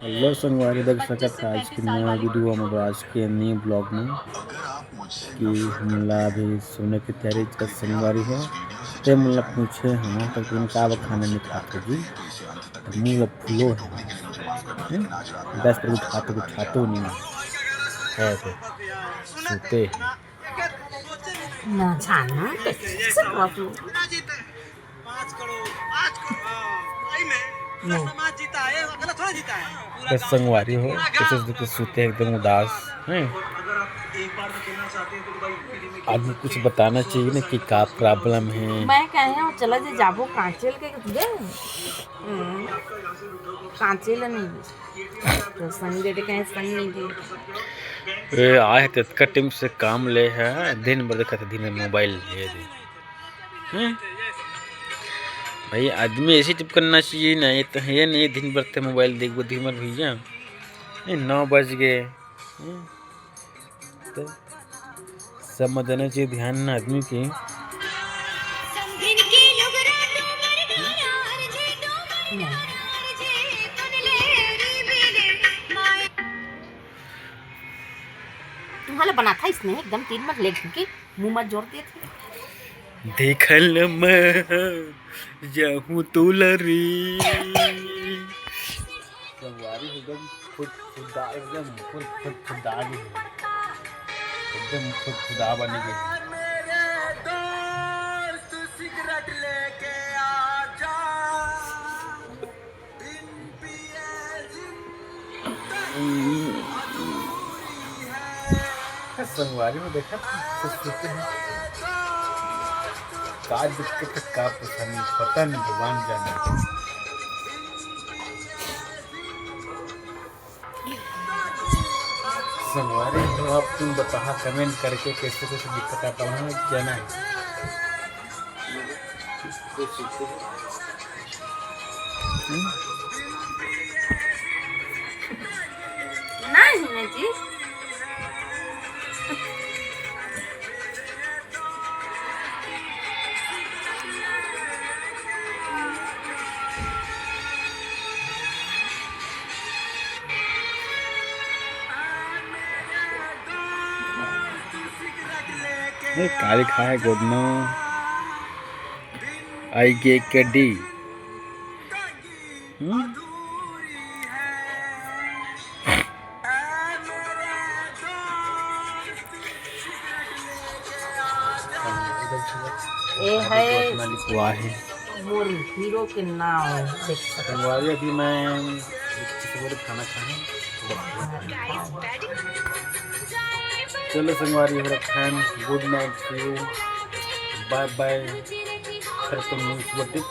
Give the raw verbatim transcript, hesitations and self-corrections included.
Hello संगवारी, देख सकत है आज के नया वीडियो में, आज के न्यू ब्लॉग में कि हमला अभी सोने की तैयारी कर संगवारी हो। ते मोला पूछे हम तो तुम का खाना नहीं खाते जी, तो मुंह ला फुलो है। हम्म? दस पर उठाते उठाते नहीं है तो सोते हैं। ना छाना कैसे बात हो? बस संगवारी हो, कैसे दुख सूते एकदम उदास हैं। आदमी कुछ बताना चाहिए ना कि का प्रॉब्लम है। मैं कहे हूँ चला जे जाबो कांचेल के दे। हम्म, कांचेल नहीं तो संग दे दे, कहे संग नहीं दे। ए, आए हैं तो इतका टाइम से काम ले है, दिन भर देखा था दिन में मोबाइल ये दे। हैं? भाई, आदमी ऐसे चुप करना चाहिए ना, ये तो है नहीं, दिन भर ते मोबाइल देखबो दिन भर भैया। ए, नौ बज गए। हैं? तो समझ देना चाहिए ध्यान ना आदमी के। तुम्हारा बना था इसने एकदम तीन बार लेग के मुंह मत जोर दिए थे। देखल मैं जाहूं तोला रे। संगवारी एकदम फुट फुदा, एकदम फुट फुट फुदा गई है। एकदम फुट फुदा बन गई। मेरे दोस्त सिगरेट लेके आ जा। संगवारी में देखा तो सोचते हैं का दिक्कत है, का परेशानी, पता नहीं, भगवान जाने। संगवारी हो, आप तुम बताहा कमेंट करके कैसे कैसे दिक्कत आता है, क्या ना है? नहीं, नहीं जी। ए, का लिखा है गोदना? आई गे के डी। हम्म? ए है गोदना लिखवा है। मोर हीरो के नाम देख सकत। संगवारी, अभी मैं किसी को खाना खाए। चलो संगवारी, मेरा friend, good night, see you, bye bye। फिर तुम news बड्डी।